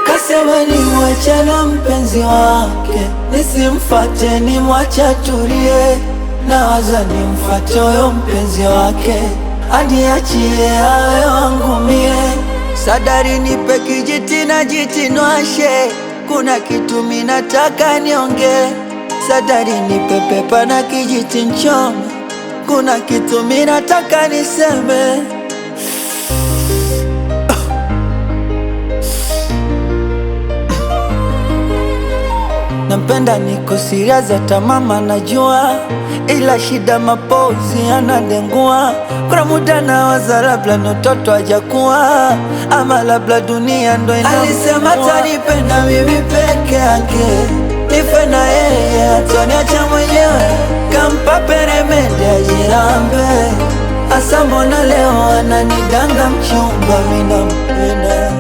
Kasema nimwache na mpenzi wake, nisimfate, nimwache atulie. Nawaza nimfate huyo mpenzi wake, aniachie awe wangu mie. Sadari nipe kijiti na jiti nwashe, kuna kitu minataka nionge. Sadari nipe pepa na kijiti nchome, kuna kitu minataka niseme. Nampenda, niko serious, hata mama najua, ila shida mapozi anadengua. Kuna muda nawaza labda ni mtoto hajakuwa, ama labda dunia ndo inamsumbua. Alisema atanipenda mimi peke yake, nife na yeye, ataniacha mwenyewe. Kampa peremende ajirambe, asa mbona leo ananidanga mchumba, mimi nampenda.